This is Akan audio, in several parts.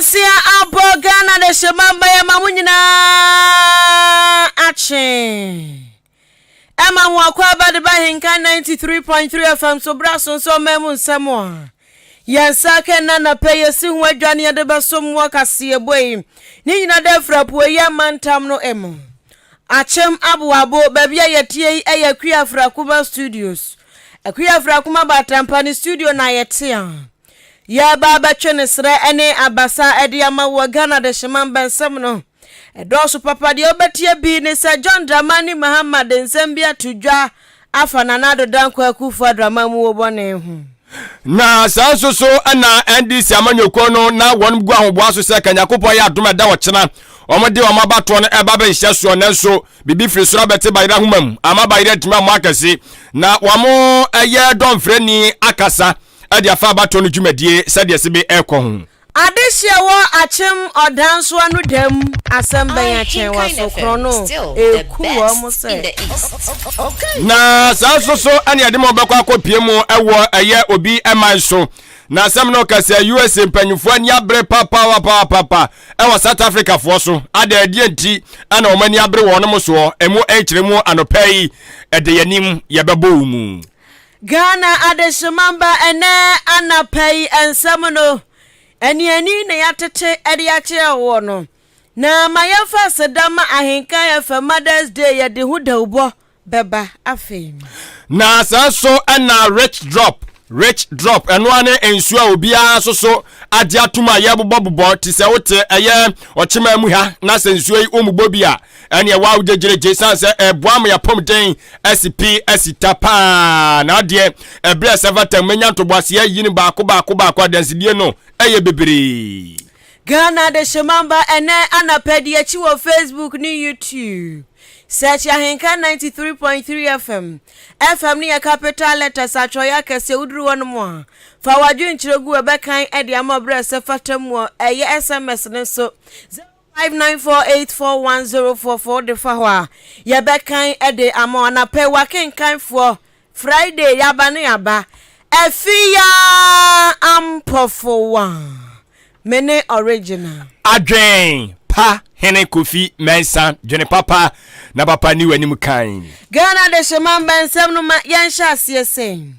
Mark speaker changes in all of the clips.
Speaker 1: Nonsia abɔ Ghana de hyɛ mamba yɛ ma mo nyinaa akye. Ɛma mo akɔ aba de ba Henkan 93.3 FM so bra so nso ɔman mu nsɛm a yɛn nsa aka nna anapa yi yɛsi ho adwa ne yɛde bɛso mo kaseɛbɔ yi ne nyina da afiri apueeɛ mantam no mu. Akyem Aboabo, baabi a yɛteɛ yi yɛ Akua Afrakoma Studios. Akua Afrakoma Batampa ne studio na yɛte a yɛreba abɛtwe ne serɛ ne abasa de ama wɔ Ghana Adehyema mbɛnsɛm no. Ɛdɔɔso papa, deɛ wobɛteɛ bi ne sɛ John Dramani Mahama de nsɛm bi ato dwa afa Nana Addo Dankwa Akufo-Addo amammuo bɔne ho.
Speaker 2: Na saa nso so na NDC amanyɔkuo no na wɔn gu ahoboa so sɛ ka Nyankopɔn yɛ adom ɛda ɔkyena wɔn de wɔn abatoɔ no ɛba bɛnhyɛ soɔ, nanso biribi firi soro abɛte bayerɛ ahoma mu ama bayerɛ atumi ammɔ akɛse na wɔn ɛyɛ dɔmfrɛni akasa ɛde afa abatoɔ no dwumadie sɛdeɛ ɛsɛ bi ɛkɔ ho.
Speaker 1: Adehyeɛ wɔ akyem ɔdanso ano dam asɛm bɛn akyɛn waso korɔ no ɛku wɔn sɛ.
Speaker 2: Na saa nso so ɛne ɛde ma ɔbɛkɔ akɔpie mu ɛwɔ ɛyɛ obi ɛman so na asɛm no ka sɛ USA mpanyinfoɔ ani abere papapapapa ɛwɔ South Africa foɔ so ada ɛdeɛ nti ɛna wɔn ani abere wɔn mo soɔ ɛmu ɛnkyerɛ mu anɔpɛ yi ɛde yɛn anim yɛbɛbɔ wo mu.
Speaker 1: Ghana adehyemamba ɛnɛ anapa yi nsɛm no aniani na yɛatete de akyerɛ woɔ no. Na ma yɛmfa aseda ma Ahenkan FM Mother's Day yɛde ho dawubɔ bɛba afei.
Speaker 2: Na saa nso na rich drop rich drop ɛno ara ne nsuo a obiara nso so agye atom a yɛbobɔbobɔ te sɛ wote ɛyɛ ɔkyema mu ha na sɛ nsuo yi wommobɔ bi a ɛneɛ waa wogyegyeregye sane sɛ ɛboa ma yɛapɔmuden asi pi asi ta paa na adeɛ ɛberɛ a sɛ fata menya ntoboaseɛ yi no baako baako baako adansedie no ɛyɛ bebree.
Speaker 1: Ghana Adehyemamba ɛnɛ anapa di akyi wɔ Facebook ne YouTube. Search Ahenka 93.3 FM. FM no yɛ capital letters atwerɛeɛ akɛseɛ woduru hɔ nom a fa w'adwenkyerɛ gu ɛbɛkan de ama berɛ sɛ fata mu ɛyɛ SMS no nso 0594841044 de fa hɔ a yɛbɛkan de ama wo anapa yi wakenkanfoɔ Friday yaba ne yaba Afia Ampɔfowa me ne original.
Speaker 2: Adwen pa hene Kofi Mensah dwene papa na papa ni w'anim kan.
Speaker 1: Ghana Adehyema mba nsɛm no ma yɛnhyɛ aseɛ sɛn?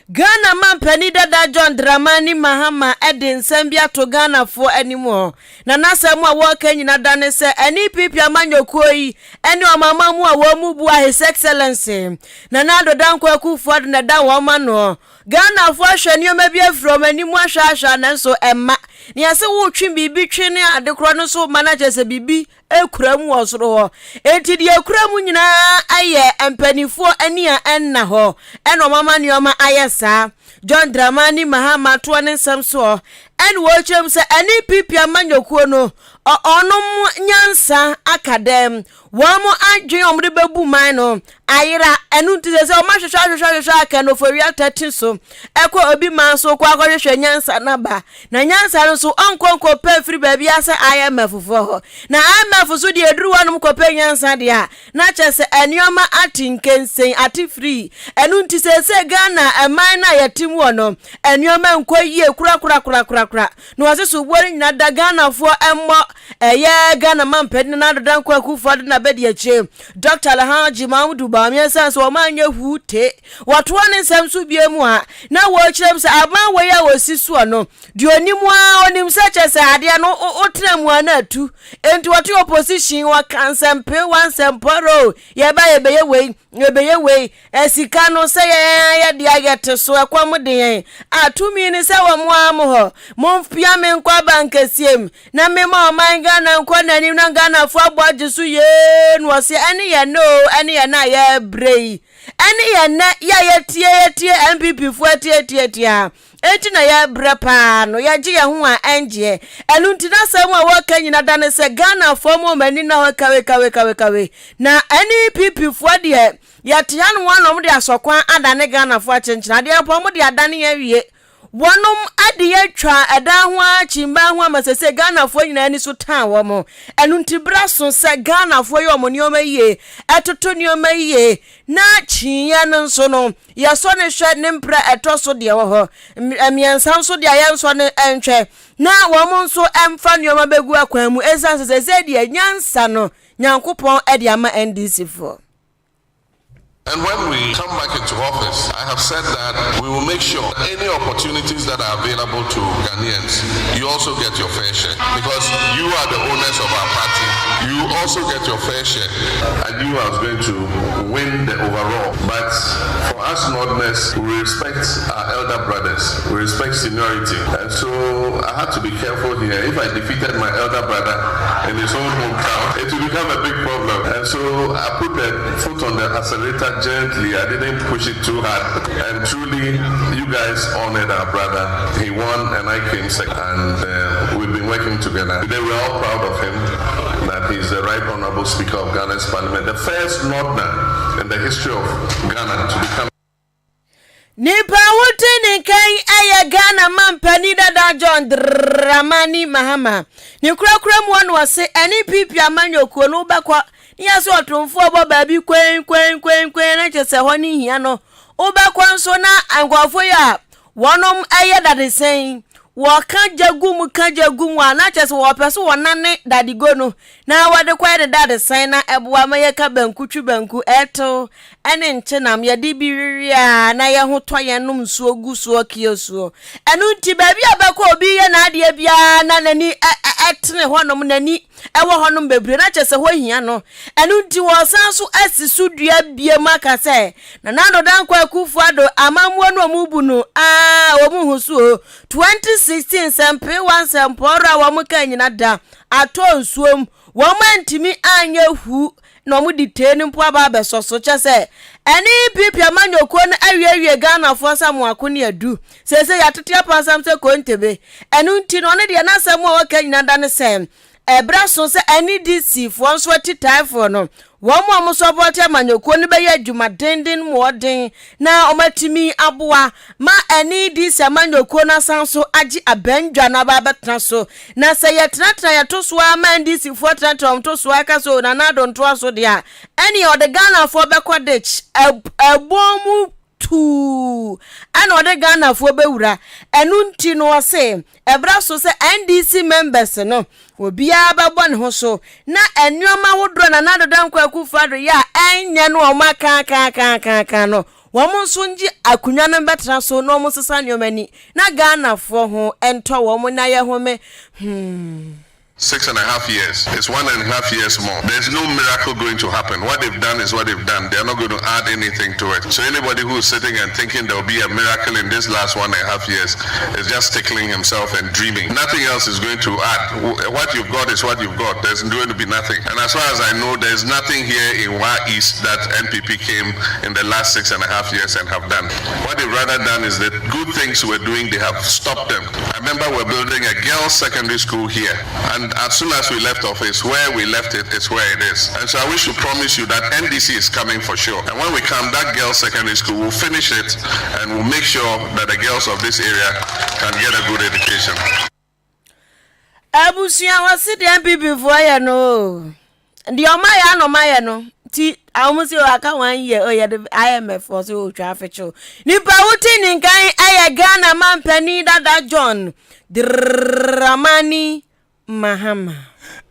Speaker 1: Ghana mampanin dada John Dramani Mahama de nsɛm bi ato Ghanafoɔ anim hɔ, na n'asɛm a wɔreka nyina da ne sɛ NPP amanyɔkuo yi ne ɔmanman mu a wɔn mu bu a His Excellency Nana Addo Dankwa Akufo-Addo na ɛda wɔn ano. Ghanafoɔ ahwɛ nneɛma bi afiri wɔn anim ahwɛ ahwɛ a nanso ɛmma. Nea sɛ wotwe biribi twe ne adekorɔ no nso ma no akyerɛ sɛ biribi kura mu wɔ soro hɔ. Enti deɛ ɛkura mu nyinaa yɛ mpanimfoɔ ani a ɛnna hɔ ɛna wɔn ama nneɛma ayɛ saa. John Dramani Mahama toɔ ne nsɛm soɔ ɛna wɔrekyerɛ mu sɛ NPP amanyɔkuo no ɔnom nyansa aka dɛm wɔn adwene a wɔde bɛbu man no ayera ɛno nti sɛ sɛ wɔn ahwehwɛ ahwehwɛ ahwehwɛ aka no ofori atɛte so ɛkɔ obi man so kɔ akɔhwehwɛ nyansa naba Na nyansa no nso, ɔnkɔ nkɔpɛ mfiri baabiara sɛ IMF foɔ hɔ. Na IMF nso deɛ ɛduru hɔnom kɔpɛ nyansa deɛ a, na kyerɛ sɛ nneɛma ate nkensen, ate firii. Ɛno nti seesei Ghana man no a yɛte mu hɔ no, nneɛma nkɔ yie korakorakorakorakora. Na wɔse soboɔ no nyina da Ghanafoɔ mmɔ ɛyɛ Ghana mampanin Nana Addo Dankwa Akufo-Addo na bɛdi akyire Dr. Alhaji Mahamudu Bawumia ɛsiane sɛ wɔn anyɛ huu te. Wɔtoa ne nsɛm so bio mu a, na wɔrekyerɛ mu sɛ aban wei a wɔsi soɔ no, deɛ ɔnim ara ɔnim sɛ kyɛ sɛ adeɛ no wotena mu a na atu. Enti wɔte opposition wɔka nsɛmpewa nsɛmpɔrɔ yɛba yɛbɛyɛ wei yɛbɛyɛ wei sika no sɛ yɛn yɛde ayɛ te so ɛkɔm de yɛn a tumi ne sɛ wɔn ara mo hɔ mompia me nkɔ abankɛseɛ mu na mema ɔman Ghana nkɔ n'anim na Ghanafoɔ abɔ agye so yee no ɔse ɛne yɛn nɛ o ɛne yɛn a yɛbrɛ yi Ɛne yɛn nnɛ yɛ a yɛtie yɛtie NPP foɔ atiatiatia enti na yɛbrɛ paa no yɛgye yɛn ho a ɛngyeɛ ɛno nti n'asɛm a wɔka nyina da ne sɛ Ghana foɔ mo wɔn ani nna hɔ kawe kawe kawe kawe na NPP foɔ deɛ yɛte hanom a na wɔn de asɔkwan adane Ghana foɔ akyenkyene adeɛ mpo wɔn de adane yɛn awie. Wɔnom ade yɛ twa ɛdan ho ara kyimba ho ama sese Ghanafoɔ nyinaa ani so tan wɔn. Ɛno nti berɛ aso sɛ Ghanafoɔ yɛ wɔn nneɛma yie, ɛtoto nneɛma yie, na kyiiɛ no nso no, yɛsɔ no hwɛ ne mprɛ ɛtɔ so deɛ wɔ hɔ. Mmiɛnsa nso deɛ yɛnsɔ no nhwɛ na wɔn nso mfa nneɛma bɛgu akwan mu ɛsiane sɛ sese deɛ nyansa no Nyankopɔn de ama NDC foɔ.
Speaker 3: And when we come back into office, I have said that we will make sure any opportunities that are available to Ghanaians, you also get your fair share. Because you are the owners of our party, you also get your fair share. I knew I was going to win the overall. But for us Northerners, we respect our elder brothers, we respect seniority. And so I had to be careful here. If I defeated my elder brother in his own hometown, it will become a big problem. And so I put the foot on the accelerator gently. I didn't push it too hard. And truly, you guys honored our brother. He won and I came second. And we've been working together. Today we're all proud of him that he's the right honorable speaker of Ghana's parliament, the first northerner in the history of Ghana to become
Speaker 1: Nipa a wote ne nka yi yɛ Ghana mampanin dada John Dramani Mahama. Ne korakora mu ɔno ɔse ɛne PP amanyɔkuo no wobɛkɔ ne yɛ sɛ ɔtomfoɔ bɔ baabi kwen kwen kwen kwen na kyɛ sɛ hɔ ne hia no. Wobɛkɔ nso na nkurɔfoɔ yi a wɔnom yɛ dadesɛn wɔka gya gu mu ka gya gu mu a na kyɛ sɛ wɔpɛ so wɔnane dadego no na wɔde kɔyɛ ne dadesɛn na ɛboa ma yɛka banku twi banku ɛtew ne nkyenam, yɛde bi wewe a na yɛn ho tɔ yɛn nom nsuo gu soɔ kio soɔ. Ɛno nti baabi a bɛkɔ obi yɛ n'adeɛ biara na n'ani ɛtene hɔnom, n'ani ɛwɔ hɔnom bebree na kyerɛ sɛ hɔ hia no. Ɛno nti wɔsan so asi so dua biem aka sɛ Nana Addo Dankwa Akufo Addo amammuo no wɔn bu no aa wɔn hu so o. 2016 nsɛmpeewa nsɛmpɔɔrɔ a wɔn ka nyina da atɔ nsuom wɔn antumi anyɛ hu na ɔmo de tee no mpo aba abɛsɔ so kyɛ sɛ ɛne NPP amanyɔkuo no awiewie Ghanafoɔ sɛ amoako ne adu. Seesei yɛatete apansam sɛ kontebe. Ɛno nti no ɔno deɛ n'asɛm a ɔka nyina da ne sɛ ɛberɛ aso sɛ NDC foɔ nso atitaefoɔ no wɔn a wɔn sɔpɔte amanyɔkuo no bɛyɛ adwuma denden mu ɔden na wɔatumi aboa ma NDC amanyɔkuo no asan so agye abɛndwa no aba abɛtena so. Na sɛ yɛtenatena yɛto so ara ma NDC foɔ tenatena wɔn to so ara ka sɛ o Nana Addo ntoa so deɛ a, ɛneɛ ɔde Ghanafoɔ bɛkɔ ditch, ɛbɔn mu tuu ɛna ɔde Ghanafoɔ bɛwura. Ɛno nti no ɔse ɛberɛ so sɛ NDC members no obiara bɛbɔ ne ho so na nneɛma ahodoɔ Nana Addo Dankwa Akufo-Addo yɛ a ɛnyɛ no a wɔn aka aka aka aka aka no wɔn nso ngye akonnwa no mbɛtena so na wɔn nsesa nneɛma ani na Ghanafoɔ ho ntɔ wɔn na yɛhome hmm.
Speaker 3: 6.5 years. It's 1.5 years more. There's no miracle going to happen. What they've done is what they've done. They're not going to add anything to it. So anybody who is sitting and thinking there'll be a miracle in this last 1.5 years is just tickling himself and dreaming. Nothing else is going to add. What you've got is what you've got. There's going to be nothing. And as far as I know, there's nothing here in Wa East that NPP came in the last 6.5 years and have done. What they've rather done is the good things we're doing, they have stopped them. I remember we're building a girls' secondary school here, and as soon as we left office, where we left it is where it is. And so I wish to promise you that NDC is coming for sure. And when we come, that girls' secondary school, we'll finish it and we'll make sure that the girls of this area can get a good education.
Speaker 1: Abusua wɔsi deɛ NPP foɔ yɛ no deɛ ɔma yɛ anɔ ɔma yɛ no ti ahom si aka wɔn yɛ ɔyɛ de IMF fo so otwa afekyew nipa wote ne nkan ɛyɛ Ghana mampanin dada John Dramani Mahama.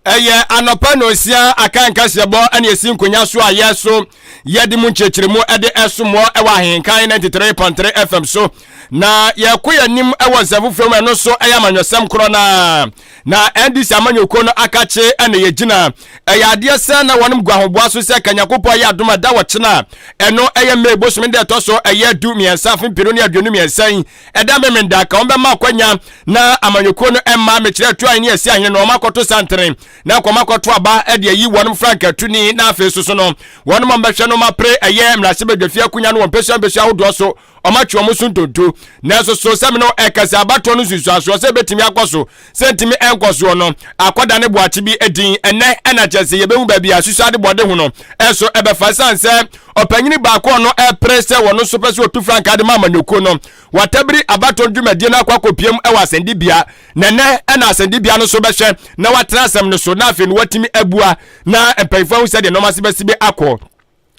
Speaker 2: Ɛyɛ anɔpa nonsia aka nkaseɛbɔ ɛne ɛsi nkonya so a yɛ so yɛde mu nkyerɛkyerɛmu ɛde ɛsomoɔ ɛwɔ Ahenkan 93.3 FM so na yɛkɔ yɛn anim ɛwɔ nsɛm foforɔ mu. Ɛno so ɛyɛ amanyɔsɛm korɔ naa na NDC amanyɔkuo no akakye ɛna yɛgyina ɛyɛ adeɛ sɛ na wɔnom gu ahoboa so sɛ Kanyakopɔn yɛ adom a da wɔkyena ɛno ɛyɛ May bosome de ɛtɔ so ɛyɛ 13 afe 2023 yi ɛda Memenda ka wɔn bɛma akwanya na amanyɔkuo no ɛma mekyerɛ to ahene asi ahene no wɔn akɔto santene na kɔm akɔto aba ɛde ayi wɔn frankatuni na afei soso no wɔn mo bɛhwɛ no mapere ɛyɛ mmarahyɛbadwafie akonnwa no wɔn mpɛsua mpɛsua ahodoɔ so. Wɔatwe wɔn so ntonto. Nanso so sɛ me ne wo ɛkasa abatoɔ no nsunsuansoɔ sɛ ɛbɛtumi akɔ so sɛ ntumi ɛnkɔ soɔ no akɔda ne boakye bi din ɛnɛ ɛna kyerɛ sɛ yɛbɛhu baabi a susuade bɔde ho no ɛso ɛbɛfa ɛsiane sɛ ɔpanyini baako ɔno ɛpere sɛ wɔno nso pɛ sɛ ɔtu frankaa de ma amanyɔkuo no watabiri abatoɔ dwumadie no akɔ akɔpiem ɛwɔ asɛndibea na ɛnɛ ɛna asɛndibea no so bɛhwɛ na watena asɛm no so na afei no watumi abua na mpanyinfoɔ ahu sɛdeɛ nneɛma se bɛsi bi akɔ.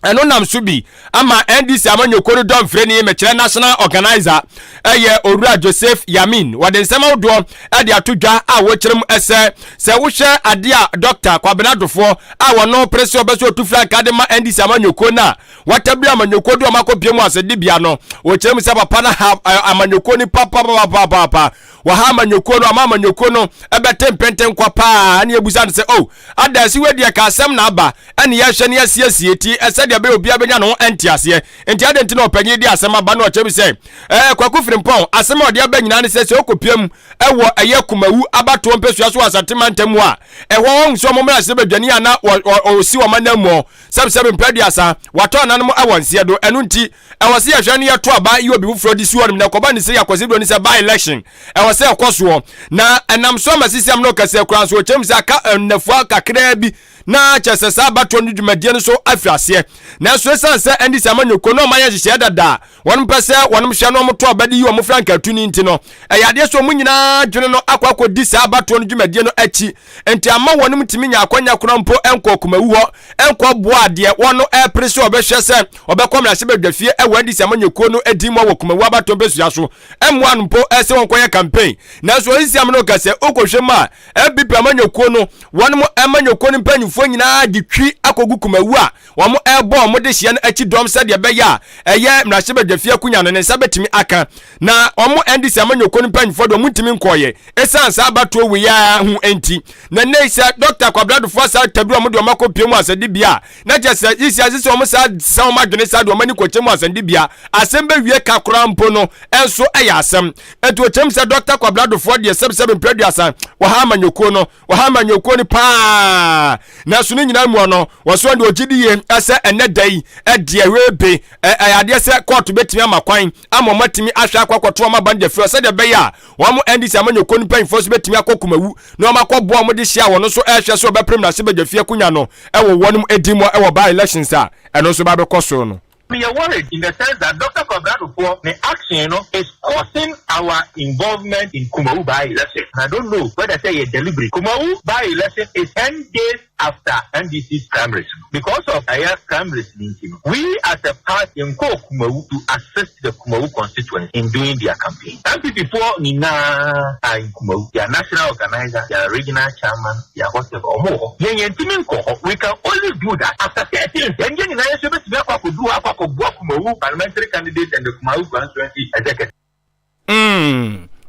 Speaker 2: Ɛno nam so bi ama NDC amanyɔkuo no dɔmfrɛni mekyerɛ National Organizer ɛyɛ Owura Joseph Yamin. Wɔde nsɛm ahodoɔ ɛde ato dwa a wɔkyerɛ mu ɛsɛ sɛ wohwɛ adeɛ a Dɔkta Kwabena Dofoɔ a wɔno pere sɛ ɔbɛ sɛ ɔtu frankaa de ma NDC amanyɔkuo no a watabiri amanyɔkuo de wɔn akɔpie mu asɛdibea no, wɔkyerɛ mu sɛ papa no ha amanyɔkuo no papapapaapa. Wɔha amanyɔkuo no ama amanyɔkuo no ɛbɛte mpenten kwa paa ɛne ebusa no sɛ oh ada asi wei deɛ ka asɛm na aba ɛne yɛhwɛ ne yɛasiesie ti sɛdeɛ ɛbɛyɛ obiara bɛnya ne ho nteaseɛ nti adɛn nti na ɔpanyin de asɛm aba na ɔkyerɛ bi sɛ ɛɛ Kwaku Frimpong asɛm a ɔde aba nyinaa ne sɛ sɛ ɔkɔpia mu ɛwɔ ɛyɛ Kumawu abatoɔ mpɛsua so wɔ Asante mantam mu a ɛhɔ wɔn sɛ wɔn mmra sɛ badwani a na ɔsi wɔn ananmuɔ sɛbsɛbe mpɛ aduasa watɔ ananom ɛwɔ nseɛ do ɛno nti ɛwɔ sɛ yɛhwɛ ne yɛto aba yi obi foforɔ de si hɔ nom na ɛkɔba ne sɛ yɛakɔsi do ne sɛ by election ɛwɔ sɛ ɛkɔ soɔ na ɛnam so ama sisi am na ɔkɛseɛ koraa nso ɔkyerɛ mu sɛ aka nnafua kakraa bi na kyerɛ sɛ saa abatoɔ no dwumadie no so afiri aseɛ nanso ɛsiane sɛ NDC amanyɔkuo no ɔma yɛ nhyehyɛeɛ dada a wɔn pɛ sɛ wɔn hwɛ no wɔn to aba de yi wɔn frankaatuni nti no ɛyɛ adeɛ sɛ wɔn nyinaa dwene no akɔ akɔdi saa abatoɔ no dwumadie no akyi nti ama wɔn ntumi nya akɔnya korɔ mpo nkɔ kumawu hɔ nkɔ boa deɛ wɔn ɛpere sɛ ɔbɛhwɛ sɛ ɔbɛkɔ mmarahyɛbadwafie ɛwɔ NDC amanyɔkuo no adi mu wɔ kumawu abatoɔ mpɛsua so mmoa no mpo sɛ wɔnkɔyɛ campaign nanso ɔsisi amena ɔka sɛ wokɔhwɛ mu a NPP amanyɔkuo no wɔn amanyɔkuo no mpanyinfoɔ nyinaa de twi akɔgu kumawu a wɔn ɛrebɔ wɔn de hyeɛ no akyi dɔm sɛdeɛ ɛbɛyɛ a ɛyɛ mmarahyɛbadwafie akonnwa no ne nsa bɛtumi aka na wɔn NDC amanyɔkuo no mpanyinfoɔ de wɔn ntumi nkɔɔyɛ ɛsiane saa abatoɔ wei ara ho nti na nnɛ yi sɛ Dɔkta Kwabena Duffuor asa tabi wɔn de wɔn akɔpie mu asɛdibea a na kyerɛ sɛ sisi ase sɛ wɔn saa sɛ wɔn adwene saa de wɔn ani kɔkyɛ mu asɛndibea asɛm bɛwie ka koraa mpo no nso ɛyɛ asɛm nti ɔkyɛm sɛ Dɔkta Kwabena Duffuor deɛ sɛbsɛb mprɛ aduasa wɔha amanyɔkuo no wɔha amanyɔkuo no paa nanso ne nyinaa mu no wɔso deɛ ɔgye di yie sɛ ɛnɛ da yi ɛdeɛ webe ɛyɛ adeɛ sɛ kɔɔto bɛtumi ama kwan ama wɔn atumi ahwɛ akɔ akɔto wɔn aba no de afiri sɛdeɛ ɛbɛyɛ a wɔn NDC amanyɔkuo no mpanyinfoɔ nso bɛtumi akɔ kumawu na wɔn akɔboa wɔn de hyia wɔn nso ɛrehwɛ sɛ wɔbɛpere mmarahyɛbadwafie akonnwa no wɔ wɔn din mu wɔ by elections a ɛno nso ba bɛkɔ so no.
Speaker 4: Meyɛ worried in the sense that Doctor Kwabena Duffuor ne action no is causing our involvement in Kumawu by election and I don't know whether sɛ ɛyɛ deliberate. Kumawu by election is ten days after NDC's primaries no. Because of ɛyɛ primaries no nti no, we as a party yɛnkɔɔ Kumawu to assist the Kumawu constituents in doing their campaign. NPP foɔ nyinaa are in Kumawu, their national organizer, their regional chairman, their whatever, wɔn wɔ hɔ. Yɛn yɛntumi nkɔ hɔ, we can only do that after 13th. Yɛn yɛn nyinaa yɛn nso yɛbɛtumi akɔ akɔduru hɔ akɔ akɔboa Kumawu parliamentary candidate and the Kumawu constituency executive.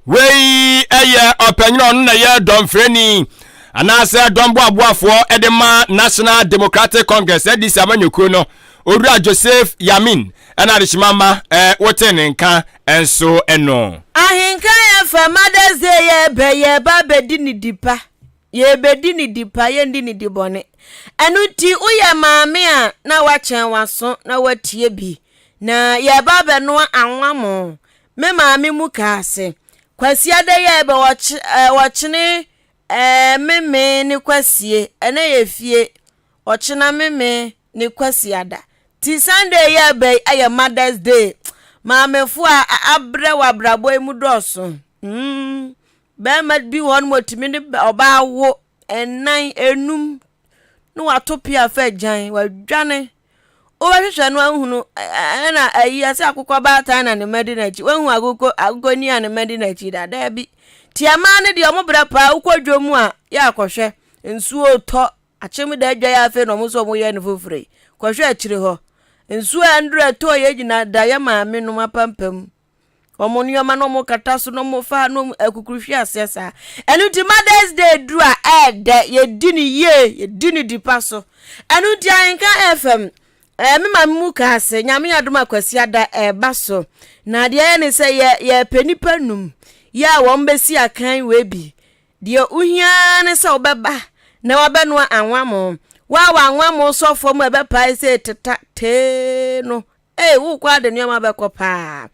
Speaker 2: Wei yɛ ɔpanyin a ɔno na ɛyɛ dɔmfrɛni anaasɛ dɔm boaboafoɔ de ma National Democratic Congress NDC amanyɔkuo no Owura Joseph Yamin ɛna adehyema ma wote ne nka nso no.
Speaker 1: Ahenka yɛ fɛ Mother's Day yɛ bɛ yɛ ba bɛdi ne di pa Yɛrebɛdi ne di pa, yɛndi ne di bɔne. Ɛno nti, woyɛ maame a, na woakyɛn w'aso na woatie bi. Na yɛreba abɛnoa anwammo. Me maame mu kaa se, Kwasiada yi a ɛbɛ wɔkyene ɛɛ meme ne kwasie, ɛnɛ yɛ fie, ɔkyena meme ne kwasiada. Ti Sunday yi a ɛbɛ yi ɛyɛ Mother's Day. Maamefo a abrɛ wɔ abrabɔ yi mu dɔɔso. Mm. Barima bi wɔ hɔ nom ɔtumi ne ɔbaa wo nnan, enum na wato pea fa agyan, wadwane. Wobɛhwehwɛ no ahunu ɛna ayi ɛsɛ akokɔ baatan na ne mma di n'akyi. Woahu akokɔ akokɔ ni a ne mma di n'akyi da? Daabi. Tiamaa no deɛ ɔmo brɛ paa wokɔ dwom mu a yɛ akɔhwɛ nsuo tɔ akyem da adwa yɛ afei na ɔmo nso ɔmo yɛ no foforɔ yi. Kɔhwɛ akyire hɔ. Nsuo a ndura ɛtɔ yɛ gyina da yɛ maame nom apampam. Wɔn nneɛma na wɔkata so na wɔfa na wɔn akukuru hwe aseɛ saa. Ɛno nti Mother's Day duru a ɛɛdɛ yɛdi ne yie yɛdi ne dipa so. Ɛno nti Ahenka FM ɛɛ me maame mu kaa sɛ Nyame adom a Kwasiada ɛɛba so. Na deɛ ɛyɛ ne sɛ yɛ yɛpɛ nipa num yɛ a wɔn bɛsi akan wei bi. Deɛ wohia ara ne sɛ wobɛba na wabɛnoa anwammo. Wo a w'anwammo sɔ fam a ɛbɛpae sɛ teta tee no. Ei, wokɔ a de nneɛma bɛkɔ paa.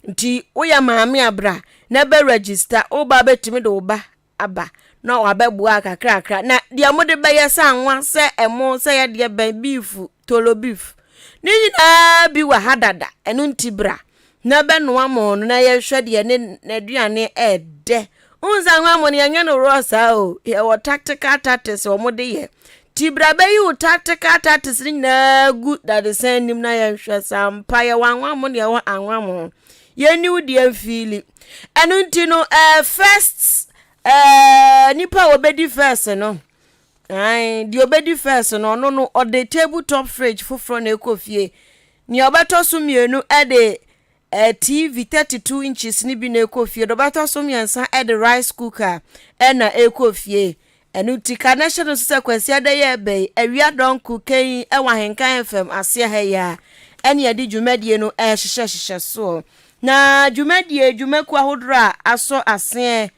Speaker 1: Nti woyɛ maame a bra na bɛ register, wo ba bɛtumi de wo ba aba na wabɛboa kakrakra. Na deɛ mode bɛyɛ sɛ anwa, sɛ ɛmo, sɛ yɛdeɛ bɛn, beef, tolo beef, ne nyinaa bi wɔ ha dada. Ɛno nti bra na bɛnoa mo no na yɛhwɛ deɛ ne n'aduane ɛɛdɛ. Wohu sɛ anwa mo no yɛnyɛ no raw saa o, yɛwɔ tactical tactics wɔn de yɛ. Ti bra bɛyi wo tactical tactics no nyinaa gu dadesɛn anim na yɛnhwɛ sɛ ampa yɛwɔ anwa mo na yɛwɔ anwa mo. Yɛnni wo deɛ mfiili. Ɛno nti no ɛɛ first ɛɛ nipa a wɔbɛdi first no ae deɛ ɔbɛdi first no ɔno no ɔde table top fridge foforɔ na ɛkɔ fie. Nea ɔbɛtɔ so mmienu ɛde ɛɛ TV 32 inches no bi na ɛkɔ fie. Deɛ ɔbɛtɔ so mmiɛnsa ɛde rice cooker ɛna ɛkɔ fie. Ɛno nti ka na hyɛ no nso sɛ Kwasiada yi a ɛreba yi, awia dɔnko kɛn wɔ Ahenkan FM aseɛ ha yi ara ɛne yɛde dwumadie no ɛrehyehyɛhyehyɛ soɔ. Na dwumadie dwumakuo ahodoɔ a asɔ aseɛ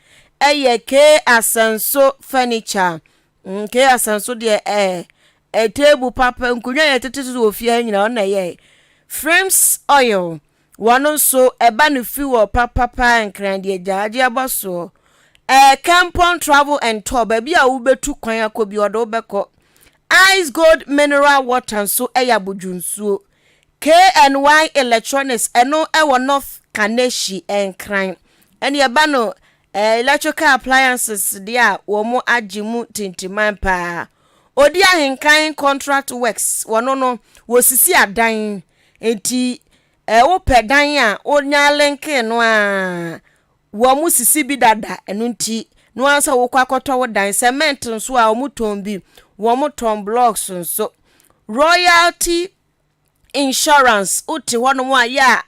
Speaker 1: ɛyɛ K Asanso Furniture. Mm, K Asanso deɛ ɛɛ ɛ table papa nkonnwa yɛ tete so wɔ fie ha nyinaa ɔno na ɛyɛ. Frames Oil Wɔn nso ɛba no fi wɔ papapa Nkran deɛ gyaagye abɔ soɔ. Ɛɛ Kempon Travel and Tour baabi a wobɛtu kwan akɔ bi ɔde wobɛkɔ. Ice Gold Mineral Water nso ɛyɛ abodwo nsuo. KNY Electronics ɛno ɛwɔ North Kaneshie Nkran. Ɛne ɛba no ɛɛ electrical appliances deɛ a wɔn agye mu tintiman paa. Odi Ahenkan Contract Works wɔno no wɔsisi adan. Enti ɛ wopɛ dan a wonya lenke no a, wɔn sisi bi dada, ɛno nti no ara sɛ wokɔ akɔtɔ wo dan. Cement nso a wɔn tɔn bi, wɔn tɔn blocks nso. Royalty insurance, wote hɔnom a yɛ a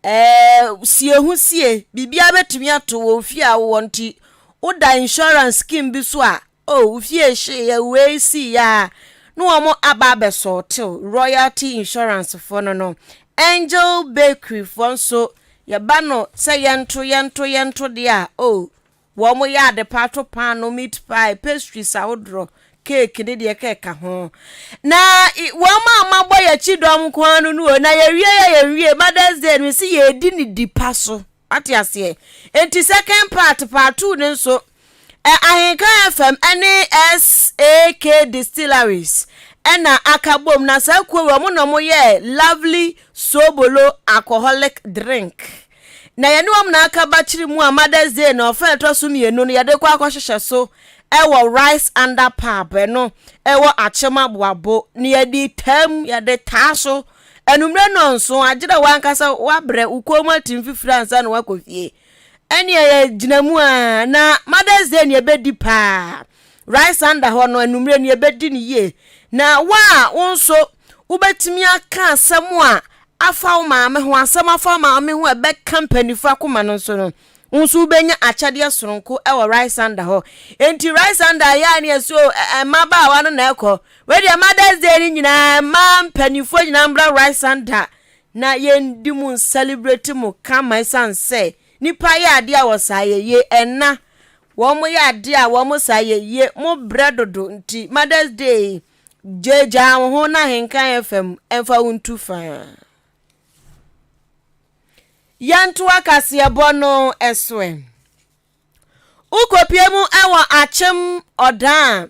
Speaker 1: ɛɛ sie ho sie, biribiara bɛtumi ato wɔ fie a wowɔ nti woda insurance scheme bi so a Oh wo fie hyeeɛ wei siiɛ a na wɔn aba abɛsɔɔtew royalty insurance foɔ no no Angel bakery foɔ nso yɛba no sɛ yɛnto yɛnto yɛnto deɛ a oh wɔn yɛ adepa to paano meat pie pastries ahodoɔ cake ne deɛ kɛka ho na wɔn a mabɔ yɛkyi dɔm nko ara no no o na yɛwie yɛ yɛnwie Mother's Day no si yɛdi ne di pa so. Wate aseɛ? Enti second part, part 2 no nso, ɛ Ahenka FM ne SAK Distilleries ɛna aka bom. Na saa kuo wei, wɔn na wɔyɛɛ Lovely Sobolo Alcoholic Drink. Na yɛne wɔn na aka bakyere mu a Mother's Day no ɔfa a ɛtɔ so mmienu no yɛde kɔ akɔhyehyɛ so ɛwɔ Rice Under Pub ɛno ɛwɔ Akyem Aboabo. Na yɛde taa mu, yɛde taa so Anwummerɛ nnɔnson, agyerɛ w'ankasa woabrɛ, wo kɔn mu ate mfifire ansa na woakɔ fie. Ɛnneɛ yɛgyina mu a, na Mother's Day ne yɛbɛdi paa. Rice under hɔ no, anwummerɛ no yɛbɛdi no yie. Na wo a wo nso wobɛtumi aka asɛm a afa wo maame ho, asɛm afa wo maame ho a ɛbɛka mpanimfoɔ akoma no nso no, Wo nso wobɛnya akyɛdeɛ sononko wɔ Rysanda hɔ. Enti Rysanda yɛ a ne yɛsɛ o, mmabaawa no na ɛkɔ. Wei deɛ Mother's Day no nyinaa mmaa mpanimfoɔ nyinaa mbra Rysanda na yɛndi mu ncelebrate mo kama ɛsiane sɛ nipa yɛ adeɛ a wɔsaa yɛ yie ɛna wɔn yɛ adeɛ a wɔn saa yɛ yie mo brɛ dodo nti Mother's Day gyaagyaa wo ho na Ahenkan FM ɛmfa wo ntu faa. Yɛntoa kaseɛbɔ no so ɛ. Wokɔpie mu wɔ Akyem Ɔdaa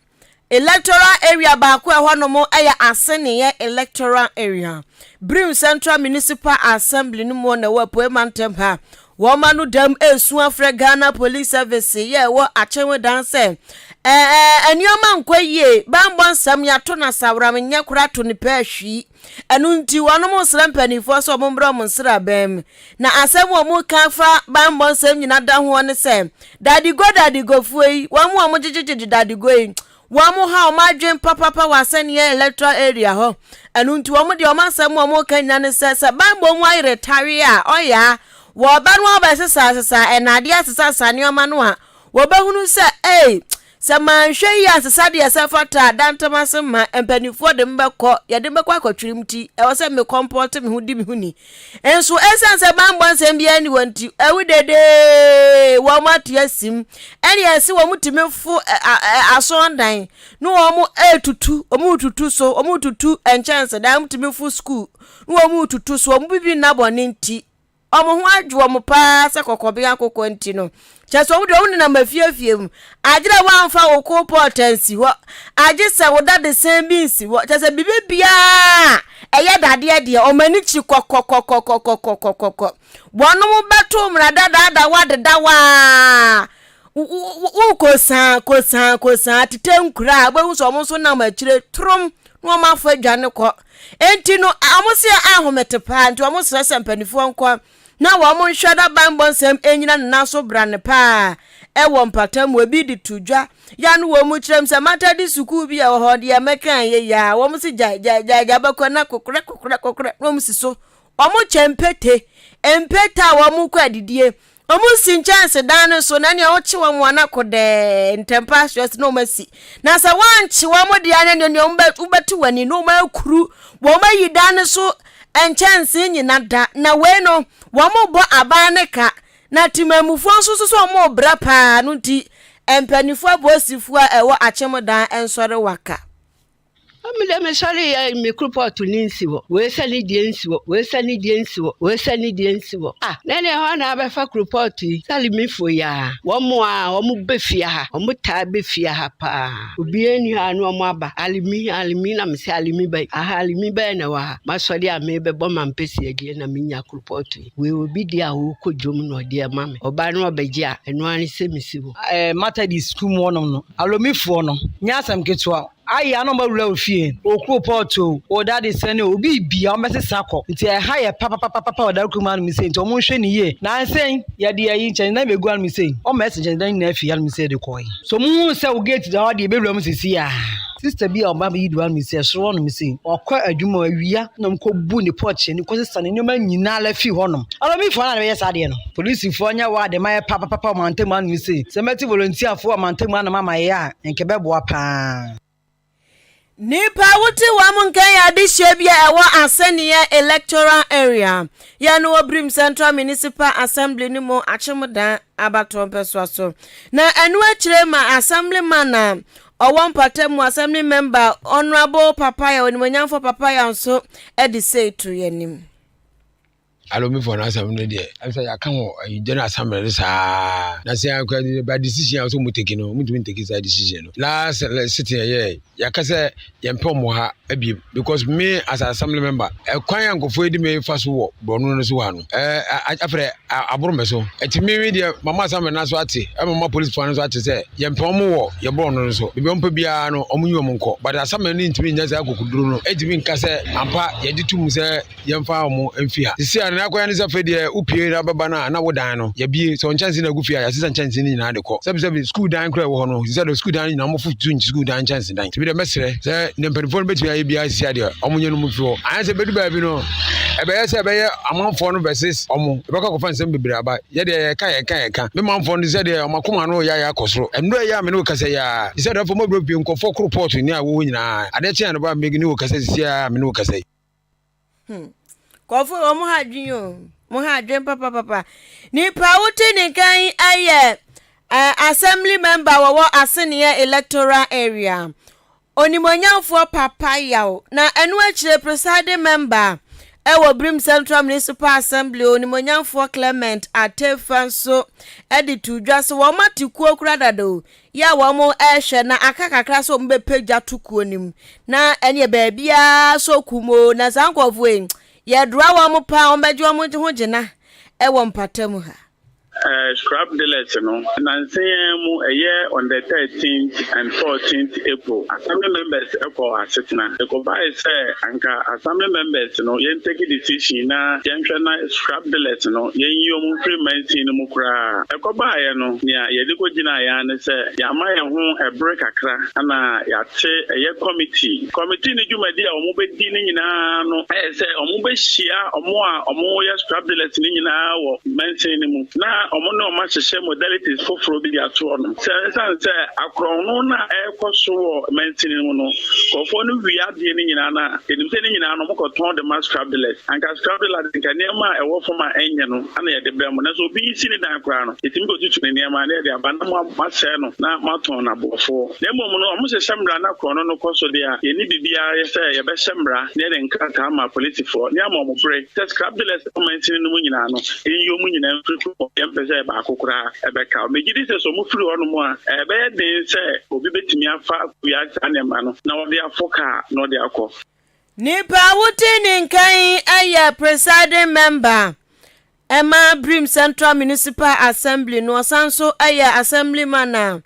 Speaker 1: Electoral Area baako a ɛhɔ nom yɛ Aseneɛ Electoral Area, Birim Central Municipal Assembly no mu na ɛwɔ Apuei Mantam ha. Wɔn ano dam resu afrɛ Ghana Police Service yɛ ɛwɔ Akyem Dan sɛ ɛɛ nneɛma nkɔ yie, bammɔ nsɛm yɛato no asaworam nyɛ koraa to no pɛɛ hwii. Ɛno nti, wɔnom resrɛ mpaninfoɔ sɛ wɔn mmra wɔn nsraban mu. Na asɛm a wɔn reka fa banbɔ nsɛm nyina da hoɔ ne sɛ, Dadigo dadigofoɔ yi, wɔn a wɔn gyegyegyegye dadigo yi, wɔn ha wɔn adwen papapa wɔ asɛnneɛ electoral area hɔ. Ɛno nti, wɔn deɛ wɔn asɛm a wɔn reka nyina ne sɛ, sɛ banbɔ mu ayere tawee a, ɔyaa, wɔba no wɔbɛsesa sesa ɛnadeɛ asesa sesa nneɛma no a, wɔbɛhunu sɛ, ei, Sɛ manhwɛ yie ansesa deɛ ɛsɛ fata a, da ntam ase ma mpanimfoɔ de me bɛkɔ, yɛde me bɛkɔ akɔtwere nti, ɛwɔ sɛ me kɔmpɔte me ho di me ho ni. Nso ɛsiane sɛ bammɔ nsɛm biara nni hɔ nti, awu dedee, wɔn ate asim. Ɛne ɛse wɔn tumi fo asɔndan na wɔn retutu, wɔn retutu so, wɔn retutu nkyɛnsedan, wɔn tumi fo sukuu na wɔn retutu so, wɔn bibi nna bɔne nti. Wɔn ho adwo wɔn paa sɛ kɔkɔben akokɔ nti no, kyerɛ sɛ wɔn deɛ wɔn nenam afiefie mu. Agye dɛ woamfa wo koolpɔt ansi hɔ, agye sɛ wo dadesɛn bi nsi hɔ, kyerɛ sɛ biribi biara a ɛyɛ dadeɛ deɛ, wɔn ani kyi kɔkɔkɔkɔkɔkɔkɔkɔ. Wɔnom bɛto mmara dadaada wo adeda wo ara, wokɔsaa kɔsaa kɔsaa tetɛ nkura a, wobɛhu sɛ wɔn nso nam akyire torom na wɔn afa adwane kɔ. Enti no, wɔn se ahomete paa, nti wɔn srɛ sɛ mpanimfoɔ nkɔ na wɔn nhwɛ na banbɔ nsɛm nnyina ne nan so brane paa wɔ mpata mu. Ebi de to dwa ya no wɔn kyerɛ mu sɛ Matadi sukuu bi a ɛwɔ hɔ deɛ mɛka yɛ ya wɔn se gyae gyae gyae gyae bɛkɔ na kokorɛ kokorɛ kokorɛ na wɔn si so. Wɔn kyɛ mpete mpete a wɔn kɔ adidie. Wɔn si nkyɛnsedan no so na nea ɔkye wɔn a na kodɛɛ ntɛmpa asoɛ so na wɔn asi. Na sɛ wɔankye wɔn deɛ a na nea wɔn bɛ wobɛte wɔn ani na wɔn akuru wɔn ayi dan no so nkyɛnsee nyina da. Na wei no wɔn bɔ aban no ka na temanmufoɔ nso nso sɛ wɔn rebrɛ paa no nti mpanimfoɔ apolisifoɔ a ɛwɔ akyemdan nsɔre waka.
Speaker 5: Me deɛ mesɔre yɛ me kurupɔɔto ne nsi hɔ wei sɛ ne deɛ nsi hɔ wei sɛ ne deɛ nsi hɔ wei sɛ ne deɛ nsi hɔ ah na ɛne hɔ na abɛfa kurupɔɔto yi sɛle me fo yi a wɔn a wɔn bɛ fie ha wɔn taa bɛ fie ha paa obiara ni hɔ a ne wɔn aba alimi alimi na mesɛ alimi bɛyi aha alimi bɛyɛ na ɛwɔ ha masɔre a mebɛbɔ ma mpɛsi adie na menya kurupɔɔto yi wei obi deɛ a ɔrekɔ dwom na ɔde ama me ɔba no ɔbɛgye a ɛno ara ne sɛ mesi hɔ.
Speaker 6: Ɛɛ Methodist sukuu mu hɔnom no, Alomifoɔ no, nyɛ asɛm ketewa. Ayɛ a na wɔawura wo fie, wo koropɔɔto o, wo dadesɛn o, obi bia wɔbɛsesa kɔ. Nti ɛha yɛ papapapapa wɔ Darkurom hanom sei, nti wɔnhwɛ no yie. Nansa yi, yɛde ayi nkyɛnsedan bɛgu hanom sei, wɔma yɛsi nkyɛnsedan nyinaa firi hanom sei de kɔe. So muhuu sɛ wo gate da hɔ deɛ yɛbɛwura mu seesei a? Sister bi a ɔba bɛyi du hanom sei, ɛsoro hɔnom sei, ɔkɔ adwuma awia na wɔkɔbu ne porch ani kɔsesa ne nneɛma nyinaa ala firi hɔnom. Alomifoɔ no na bɛyɛ saa adeɛ no. Polisifoɔ nyɛ wɔ ade ma yɛ papapapa wɔ mantam hanom sei. Sɛ mɛte volunteerfoɔ wɔ mantam hanom ama yɛ a, nka ɛbɛboa paa.
Speaker 1: Nnipa a wote wɔn nka yɛ adehyeɛ bi a ɛwɔ Asɛnniiɛ Electoral Area yɛ no wɔ Birim Central Municipal Assembly no mu Akyemdan abatoɔ mpɛsoa so. Na ɛno akyire ma Assemblyman a ɔwɔ mpatamu Assembly Member Honourable Papaya Onimuonyamfoɔ Papaya nso de sei to yɛn anim.
Speaker 7: Alomifoɔ no asɛm no deɛ ɛm sɛ yɛaka ho ayi general assembly no saa na sɛ akora de ba decision a sɛ ɔmo take no ɔmo ntumi ntake saa decision no last sitting ɛyɛ yɛaka sɛ yɛmpɛ ɔmo ha abiem because me as an assembly member ɛkwan a nkurɔfoɔ yi de me fa so wɔ borɔno no so ha no ɛɛ afrɛ aboro me so ɛti me me deɛ mama assembly no so ate ɛma ma police foɔ no so ate sɛ yɛmpɛ ɔmo wɔ yɛ borɔno no so baabi ɔmo pɛ biara no ɔmo nyi ɔmo nkɔ but assembly no ntumi nyɛ saa kokoduro no ɛntumi nka sɛ ampa yɛgye tom sɛ yɛmfa wɔn mfi ha. Sisi a nea akɔyɛ ne sɛ afei deɛ wopue na bɛba no a na wo dan no yɛabie sɛ nkyɛnse na agu fie a yɛasesa nkyɛnse no nyinaa de kɔ. Sɛbisɛbi sukuu dan koraa ɛwɔ hɔ no sisi a deɛ sukuu dan no nyinaa wɔfo tu sukuu dan nkyɛnse dan. Nti bi deɛ mɛsrɛ sɛ ne mpanimfoɔ no bɛtumi ayɛ biara sisi a deɛ wɔn nyɛ no mu fi hɔ. Anyɛ sɛ bɛdu baabi no ɛbɛyɛ sɛ ɛbɛyɛ amanfoɔ no versus wɔn ɛbɛkɔ akɔfa nsɛm bebree aba. Yɛ deɛ yɛka yɛka yɛka me manfoɔ no sɛ deɛ wɔn akoma no yɛ ayɛ akɔ soro. Nnura yi a me ne wo kasa yi ara sisi a deɛ afɔ mɔbrɛ pie nkɔfoɔ koro pɔɔto ni a ɛwɔ hɔ nyinaa adeɛ kye a no ba me ne wo kasa sisi a me ne wo kasa yi.
Speaker 1: Hmm. Kɔfo wɔn ha adwene o. Wɔn ha adwene papapapa. Nipa a wote ne nkan yi yɛ eh, assembly member wɔwɔ Aseneɛ electoral area. Onimonyamfoɔ Papa Yaw. Na ɛno akyire presiding member ɛwɔ Birim Central Municipal Assembly Onimonyamfoɔ Clement Atefa nso ɛde to dwa sɛ wɔn ate kuo kora dada o. Yɛ a wɔrehwɛ na aka kakra sɛ wɔbɛpagya to kuo no mu na ɛneɛ baabiara sɔ kum o na saa nkurɔfoɔ yi yɛdora wɔn paa wɔbɛgye wɔn ho gyena ɛwɔ mpata mu ha.
Speaker 8: Eh, scrap dealers no, nnansa yi ara mu, ɛyɛ on the thirteenth and fourteenth April, Assembly members kɔɔ asetena. Ɛkɔbae sɛ anka Assembly members no yɛn take decision na yɛnhwɛ na scrap dealers no yɛnyi wɔn mfiri mansin no mu koraa. Ɛkɔbaeɛ no, nea yɛde kɔgyinaeɛ ara ne sɛ yɛama yɛn ho ɛbere kakra na yɛate ɛyɛ committee. Committee no dwumadi a wɔbɛdi no nyinaa no yɛ sɛ wɔbɛhyia wɔn a wɔyɛ scrap dealers no nyinaa wɔ mansin no mu na. wɔn ne wɔn ahyehyɛ modalities foforɔ bi de ato hɔnom. Sɛ ɛsiane sɛ akorɔno no a ɛrekɔ so wɔ mansini no mu no, nkurɔfoɔ no wia adeɛ no nyinaa no a, yɛnim sɛ ne nyinaa no wɔkɔtɔn de ma scrap dealers. Anka scrap dealer de nka nneɛma a ɛwɔ fam a ɛnyɛ no na yɛde brɛ mo. Nanso obi si ne dan koraa no, yɛtumi kɔtutu ne nneɛma na yɛde aba na moasɛe no na moatɔn no aboɔfoɔ. Na mmom no, wɔhyehyɛ mmara na korɔno no kɔ so deɛ a, yɛnni biribiara yɛ sɛ yɛbɛhyɛ mmara na yɛde nkrataa ama apolisifoɔ na yɛama wɔn bere sɛ scrap dealers a ɛwɔ mansini no mu nyinaa no, yɛnyi wɔn nyinaa mfiri kurom hɔ. Yɛmpɛ sɛ baako koraa bɛka. Megye di sɛ sɛ wɔfiri hɔnom a, ɛbɛyɛ den sɛ obi bɛtumi afa akɔwia saa nneɛma no na ɔde afo kaa na ɔde akɔ.
Speaker 1: Nipa a wote ne nka yi yɛ Presiding Member ma Birim Central Municipal Assembly no, ɔsan nso yɛ Assemblyman a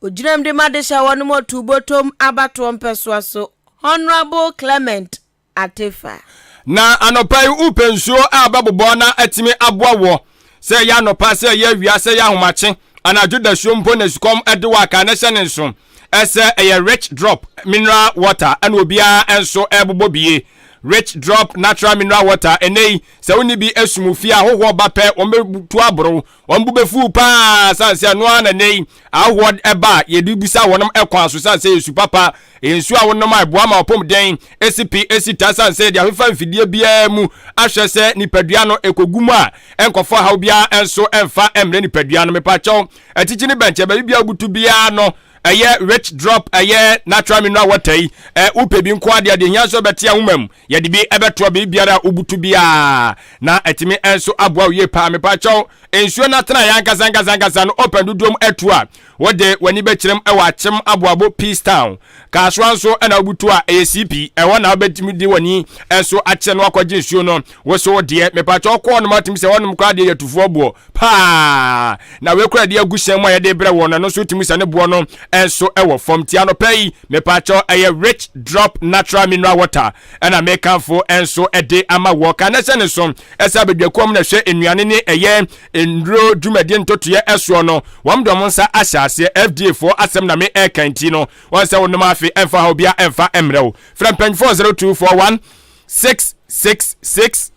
Speaker 1: ogyinam de ma dehyɛ wɔ no mu Otubotom abatoɔ mpɛsoa so, Honourable Clement Atefa.
Speaker 2: Na anɔpa yi wopɛ nsuo a bɛbobɔ na atumi aboa woɔ, sɛ ɛyɛ anɔpa, sɛ ɛyɛ awia, sɛ ɛyɛ ahomakye, anadwo dasuo mpo na sukɔm de wo a, ka na hyɛ ne nso sɛ ɛyɛ Rich Drop Mineral Water ɛna obiara nso ɛrebobɔ bie. Rich Drop Natural Mineral Water, ɛnɛ yi sɛ wonni bi esum wo fie a, ahohoɔ ba pɛ wɔn bɛtu aboro, wɔn bo bɛfuw paa sane sɛ ɛno ara na ɛnɛ yi ahohoɔ ɛba a yɛde bisa wɔnom ɛkwan so sane sɛ yɛ su papa, ɛyɛ nsuo a wonom a ɛboa ma ɔpɔmuden ɛsi pi ɛsi ta sane sɛ yɛde afefa mfidie biara mu ahwɛ sɛ nipadua no ɛkɔgu mu a ɛnkɔfa haw biara nso ɛmfa ɛmmerɛ nipadua no. Mepakyɛw atikyi ne bɛnkyɛ baabi biara wobutu biara no ɛyɛ Rich Drop ɛyɛ natural mineral water yi ɛ wopɛ bi nko adeɛ deɛ hia nso ɛbɛte ahoma mu yɛde bi ɛbɛtoa baabi biara a wobutu biara na ɛtumi nso aboa wo yie paa. Mepakyɛw nsuo no atena yɛ ankasa ankasa ankasa no ɔpɛn dodoɔ mu atu a wode w'ani bɛkyerɛm ɛwɔ Akyem Aboabo Peace Town Kasoa nso ɛna wobutu a ɛyɛ CP ɛhɔ na wobɛtumi de w'ani nso akyerɛ no akɔgye nsuo no wo so deɛ. Mepakyɛw kɔɔ nom atumi sɛ hɔnom koraa deɛ yɛ tufoɔ boɔ paa na wei koraa de agu hyɛn mu a yɛde brɛ wɔn no ɛno nso tumi sɛ ne boɔ no nso ɛwɔ fam. Ti anɔpa yi mepakyɛw ɛyɛ Rich Drop Natural Mineral Water ɛna mekamfo nso ɛde ama wɔ ka na hyɛ ne so ɛsɛ abadwakuo mu na ɛhwɛ nnuane ne ɛyɛ nnuro dwumadie ntotoeɛ ɛsoɔ no wɔn de wɔn nsa ahyɛ aseɛ FDA foɔ asɛm na me ɛka nti no wɔn sɛ wɔnom afe ɛmfa ha obia ɛmfa mmerɛ wo frɛ mpanyinfoɔ 0241 666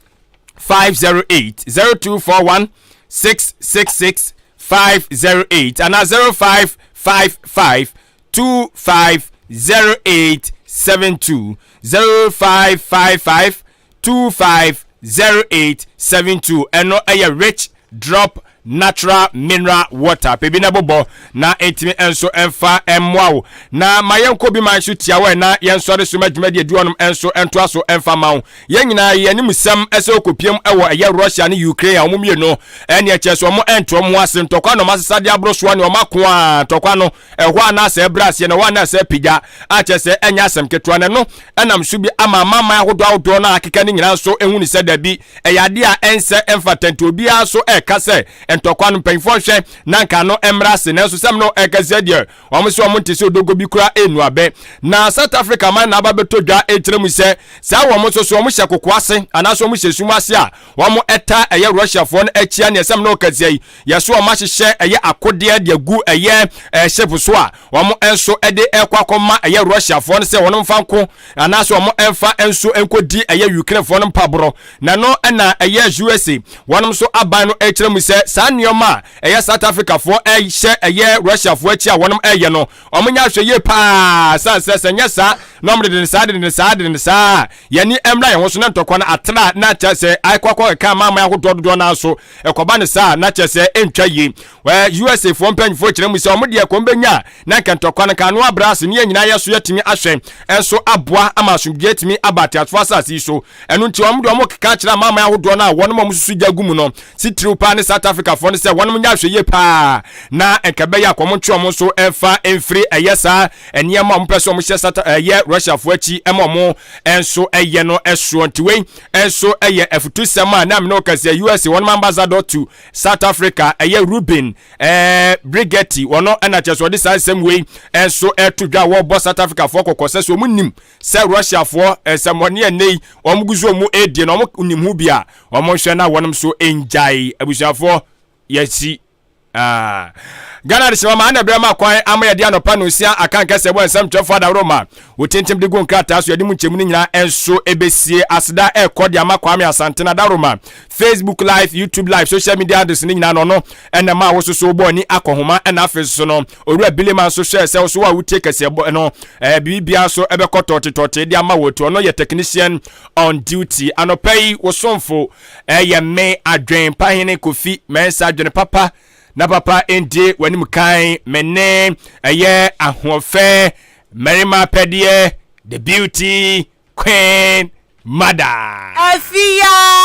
Speaker 2: 508 0241 666 508 anaa 0555 250872 0555 250872 ɛno ɛyɛ Rich Drop Natural Mineral Water. Pɛ bi na bobɔ na ɛntumi nso ɛmfa mmoa wo. Na ma yɛnkɔ bi man so tiawa na yɛnsɔre so ma dwumadi adi hɔnom nso ntoa so ɛmfa ma wo. Yɛn nyinaa yɛn anim sɛm ɛsɛ okopiem ɛwɔ ɛyɛ Russia ne Ukraine a wɔn mmienu ɛne ɛkyɛ so wɔn ɛnto wɔn ho ase ntɔkwa na wɔn asesa de aboro soɔ ne wɔn ako a ntɔkwa no ɛhɔ a na asɛ brɛ aseɛ na ɛhɔ a na asɛ pagya a kyerɛ sɛ ɛnyɛ asɛm ketewa na ɛno ɛnam so bi ama amanaman ahodoɔ ahodoɔ no a akeka no nyinaa nso ehu ne sɛ dabi ɛyɛ adeɛ a ɛnsɛ ɛmfata nti obiara nso ɛreka sɛ ntɔkwa no mpanyinfoɔ nhwɛ na nka ano mmra ase. Nanso sɛm no ɛka sɛ deɛ wɔn sɛ wɔn nte sɛ odogo bi kura enu abɛ. Na South Africa man na aba bɛtɔ dwa ɛkyerɛ mu sɛ saa wɔn nso so wɔn hyɛ koko ase anaasɛ wɔn hyɛ sum ase a wɔn ɛta ɛyɛ Russiafoɔ no akyia neɛ sɛm no ɔka yi yɛso wɔn ahyehyɛ ɛyɛ akodeɛ de agu ɛyɛ ɛɛ ship so a wɔn nso ɛde ɛkɔ akɔma ɛyɛ Russiafoɔ no sɛ wɔn mfa nko anaasɛ wɔn mfa nso nkɔdi ɛyɛ Ukrainefoɔ no mpaborɔ. Na no ɛna ɛyɛ USA wɔn nso aban no ɛkyerɛ mu sɛ saa nneɛma a ɛyɛ South Africafoɔ ɛhyɛ ɛyɛ Russiafoɔ akyi a wɔn ɛyɛ no wɔn nyɛ ahwɛ yie paa sane sɛ sɛ nyɛ saa na wɔn dede saa dede saa dede saa yɛni ɛmmra yɛn ho so na ntɔkwa no atra na kyerɛ sɛ akɔ akɔ keka amanaman ahodoɔ dodoɔ no so ɛkɔba no saa na kyerɛ sɛ ɛntwa yie. USA foɔ mpanyinfoɔ kyerɛ mu sɛ wɔn deɛ kɔn bɛnya na nka ntɔkwa no nka ano abrɛ ase ne yɛn nyinaa yɛ so yɛtumi ahwɛ nso aboa ama asomdwoeɛ atumi aba ateasefoɔ asase yi so. Ɛno nti wɔn deɛ wɔn keka kyerɛ amanaman ahodoɔ no a wɔn a wɔsusu gya gu mu no titiriw paa ne South Africa foɔ no sɛ wɔn nyɛ ahwɛ yie paa na nka ɛbɛyɛ a wɔn ntwe wɔn nso mfa mfiri ɛyɛ saa nneɛma a wɔn pɛ sɛ wɔn hyɛ South ɛyɛ Russia foɔ akyi ɛma wɔn nso ɛyɛ no ɛsoɔ. Nti wei nso ɛyɛ afutusɛm a na amene ɔkɛseɛ USA wɔn ambassador to South Africa ɛyɛ Ruben ɛɛ Brigety wɔn ɛna kyerɛ sɛ ɔde saa nsɛm wei nso ɛto dwa a wɔrebɔ South Africa foɔ kɔkɔ sɛ sɛ wɔn nim sɛ Russia foɔ nsɛmmɔne ɛnɛ yi wɔn gu so wɔn ɛredie na wɔn nim ho bi a wɔn nhwɛ na wɔn nso ngyae. Abusuafoɔ yɛsi. Ah. Ghana de hyɛma ma ana berɛ ma kwan ama yɛde anɔpa no nsia aka nkɛsɛ bɔ nsɛm twerɛfoɔ adaworo ma wɔtintim de gu nkrataa so yɛde mu nkyɛmu no nyinaa nso ɛbɛsie aseda ɛrekɔ de ama Kwame Asante na adaworo ma Facebook live, YouTube live, social media handles no nyinaa no ɔno ɛna ma wososo bɔ ani akɔhoma. Ɛna afei so no Owura Bilema nso hwɛ sɛ wo so a wotie kɛseɛ bɔ no biribiara so ɛbɛkɔ tɔɔtetɔɔte de ama wɔ tu. Ɔno yɛ technician on duty anɔpa yi. Wo somfo ɛyɛ me Adwen Pahene Kofi Mɛnsa Adwene Papa na papa ndie w'anim kan. Me ne ɛyɛ ahoɔfɛ mmarima apɛdeɛ, the beauty queen mother.
Speaker 1: Afia.